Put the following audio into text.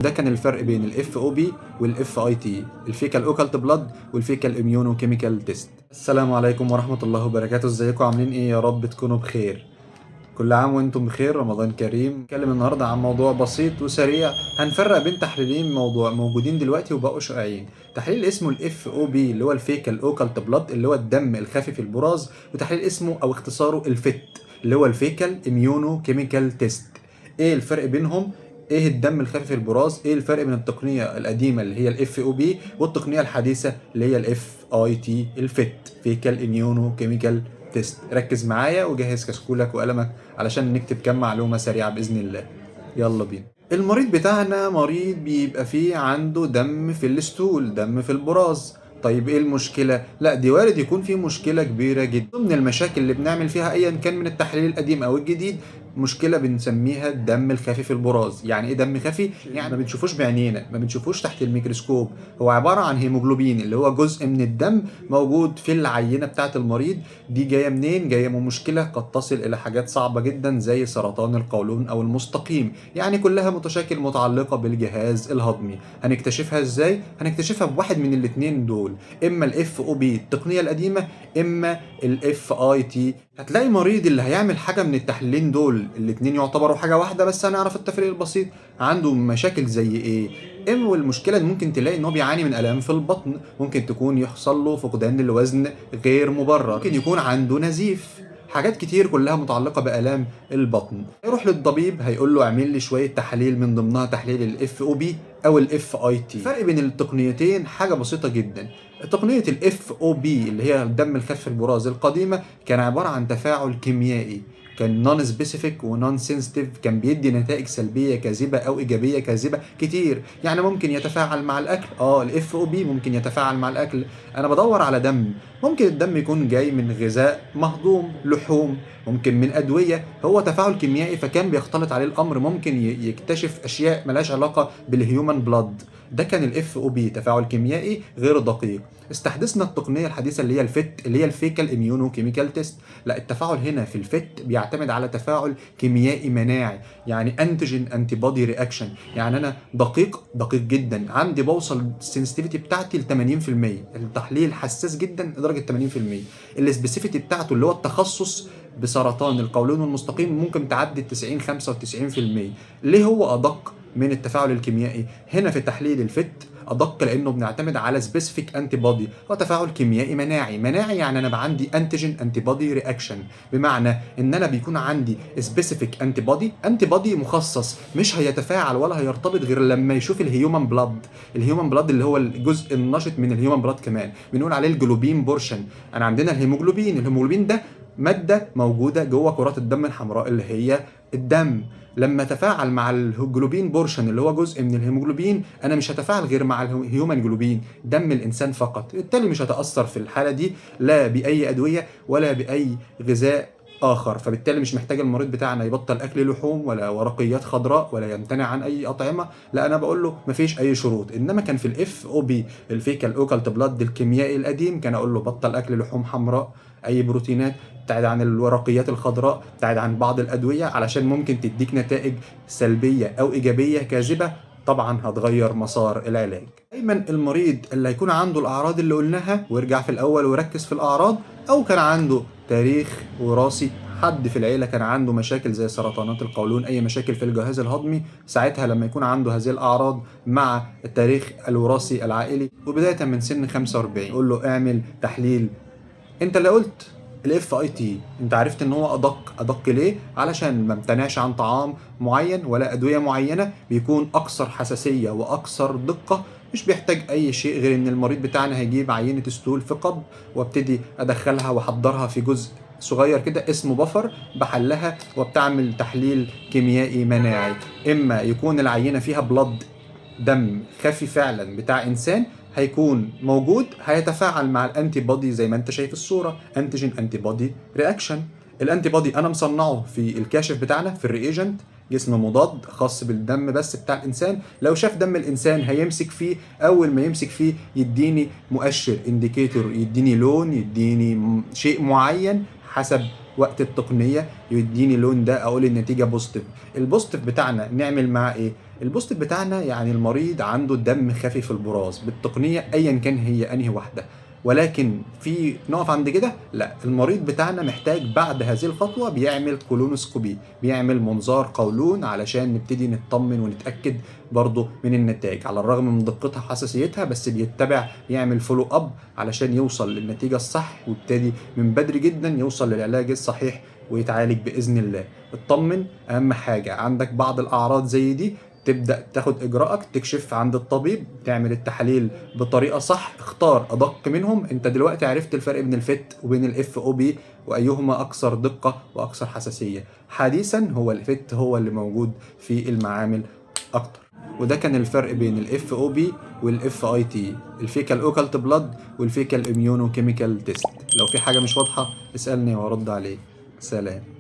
ده كان الفرق بين ال FOB وال FIT، ال fecal occult blood وال fecal immunochemical test. السلام عليكم ورحمة الله وبركاته، ازيكم عاملين ايه؟ يا رب تكونوا بخير. كل عام وانتم بخير، رمضان كريم. نتكلم النهارده عن موضوع بسيط وسريع، هنفرق بين تحليلين موضوع موجودين دلوقتي وبقوا شائعين. تحليل اسمه ال FOB اللي هو ال fecal occult blood اللي هو الدم الخفي في البراز، وتحليل اسمه او اختصاره ال FIT اللي هو ال fecal immunochemical test. ايه الفرق بينهم؟ ايه الدم الخفي في البراز؟ ايه الفرق بين التقنية القديمة اللي هي ال FOB والتقنية الحديثة اللي هي ال FIT ال FIT fecal immunochemical test؟ ركز معايا وجهز كشكولك وقلمك علشان نكتب كام معلومة سريعة باذن الله. يلا بينا. المريض بتاعنا مريض بيبقى فيه عنده دم في ال stool، دم في البراز. طيب ايه المشكلة؟ لا، دي وارد يكون في مشكلة كبيرة جدا. ضمن المشاكل اللي بنعمل فيها ايا كان من التحليل القديم او الجديد مشكلة بنسميها الدم الخفي في البراز. يعني ايه دم خفي؟ يعني ما بنشوفوش بعينينا، ما بنشوفوش تحت الميكروسكوب. هو عبارة عن هيموجلوبين اللي هو جزء من الدم موجود في العينة بتاعة المريض. دي جاية منين؟ جاية من مشكلة قد تصل الى حاجات صعبة جدا زي سرطان القولون او المستقيم، يعني كلها مشاكل متعلقة بالجهاز الهضمي. هنكتشفها ازاي؟ هنكتشفها بواحد من الاتنين دول، اما ال FOB التقنية القديمة اما ال FIT. هتلاقي مريض اللي هيعمل حاجة من التحليلين دول، الاتنين يعتبروا حاجة واحدة بس هنعرف التفريق البسيط. عنده مشاكل زي ايه؟ والمشكلة ان ممكن تلاقي ان هو بيعاني من الام في البطن، ممكن تكون يحصل له فقدان للوزن غير مبرر، ممكن يكون عنده نزيف، حاجات كتير كلها متعلقة بآلام البطن. يروح للطبيب هيقول له اعمل لي شوية تحاليل، من ضمنها تحليل ال FOB او ال FIT. الفرق بين التقنيتين حاجة بسيطة جدا. تقنية ال FOB اللي هي الدم الخفي البراز القديمة كان عبارة عن تفاعل كيميائي، كان non specific و non sensitive، كان بيدي نتائج سلبية كاذبة او ايجابية كاذبة كتير. يعني ممكن يتفاعل مع الاكل، ال FOB ممكن يتفاعل مع الاكل. انا بدور على دم، ممكن الدم يكون جاي من غذاء مهضوم، لحوم، ممكن من ادويه. هو تفاعل كيميائي فكان بيختلط عليه الامر، ممكن يكتشف اشياء ملهاش علاقة بال human blood. ده كان ال FOB، تفاعل كيميائي غير دقيق. استحدثنا التقنية الحديثة اللي هي ال FIT اللي هي ال fecal immunochemical test. لا، التفاعل هنا في ال FIT بيعتمد على تفاعل كيميائي مناعي، يعني antigen antibody reaction. يعني انا دقيق دقيق جدا، عندي بوصل ال sensitivity بتاعتي ل 80%، التحليل حساس جدا لدرجة 80%. ال specificity بتاعته اللي هو التخصص بسرطان القولون المستقيم ممكن تعدي 90 95%. ليه هو ادق من التفاعل الكيميائي؟ هنا في تحليل ال FIT ادق لانه بنعتمد على specific antibody، هو تفاعل كيميائي مناعي. مناعي يعني انا بقى عندي antigen antibody reaction، بمعنى ان انا بيكون عندي specific antibody، antibody مخصص مش هيتفاعل ولا هيرتبط غير لما يشوف ال human blood. ال human blood اللي هو الجزء النشط من ال human blood، كمان بنقول عليه ال globin portion. انا عندنا الهيموجلوبين، الهيموجلوبين ده مادة موجودة جوه كرات الدم الحمراء اللي هي الدم. لما تفاعل مع ال globin portion اللي هو جزء من الهيموجلوبين، انا مش هتفاعل غير مع ال human globin، دم الانسان فقط. بالتالي مش هتاثر في الحالة دي لا باي ادوية ولا باي غذاء اخر. فبالتالي مش محتاج المريض بتاعنا يبطل اكل لحوم ولا ورقيات خضراء ولا يمتنع عن اي اطعمه. لا، انا بقول له مفيش اي شروط. انما كان في ال FOB ال fecal occult blood الكيميائي القديم كان اقول له بطل اكل لحوم حمراء، اي بروتينات، ابتعد عن الورقيات الخضراء، ابتعد عن بعض الادويه، علشان ممكن تديك نتائج سلبية او ايجابية كاذبة، طبعا هتغير مسار العلاج. دايما المريض اللي هيكون عنده الاعراض اللي قلناها، وارجع في الاول وركز في الاعراض، او كان عنده تاريخ وراثي، حد في العيلة كان عنده مشاكل زي سرطانات القولون، اي مشاكل في الجهاز الهضمي، ساعتها لما يكون عنده هذه الاعراض مع التاريخ الوراثي العائلي وبداية من سن 45، قول له اعمل تحليل. انت اللي قلت ال FIT، انت عرفت ان هو ادق. ادق ليه؟ علشان ما امتنعش عن طعام معين ولا ادوية معينه، بيكون اكثر حساسية واكثر دقه. مش بيحتاج اي شيء غير ان المريض بتاعنا هيجيب عينه stool في cup، وابتدي ادخلها واحضرها في جزء صغير كده اسمه buffer، بحلها وبتعمل تحليل كيميائي مناعي. اما يكون العينة فيها blood، دم خفي فعلا بتاع انسان، هيكون موجود، هيتفاعل مع ال antibody زي ما انت شايف الصوره، antigen antibody reaction. ال antibody انا مصنعه في الكاشف بتاعنا في ال reagent، جسم مضاد خاص بالدم بس بتاع الانسان. لو شاف دم الانسان هيمسك فيه، اول ما يمسك فيه يديني مؤشر indicator، يديني لون، يديني شيء معين حسب وقت التقنيه، يديني لون ده اقول النتيجة positive. ال positive بتاعنا نعمل معاه ايه؟ ال positive بتاعنا يعني المريض عنده دم خفي في البراز بالتقنيه ايا كان هي انهي واحده، ولكن في نقف عند كده؟ لا، المريض بتاعنا محتاج بعد هذه الخطوة بيعمل colonoscopy، بيعمل منظار قولون علشان نبتدي نطمن ونتاكد برضه من النتائج، على الرغم من دقتها وحساسيتها، بس بيتبع يعمل follow up علشان يوصل للنتيجة الصح، ويبتدي من بدري جدا يوصل للعلاج الصحيح ويتعالج باذن الله. اطمن، اهم حاجة عندك بعض الاعراض زي دي تبدا تاخد اجراءك، تكشف عند الطبيب، تعمل التحاليل بطريقة صح، اختار ادق منهم. انت دلوقتي عرفت الفرق بين ال FIT وبين ال FOB وايهما اكثر دقه واكثر حساسيه. حديثا هو ال FIT هو اللي موجود في المعامل اكتر. وده كان الفرق بين ال FOB وال FIT، ال fecal occult blood وال fecal immunochemical test. لو في حاجة مش واضحة اسالني وارد عليك. سلام.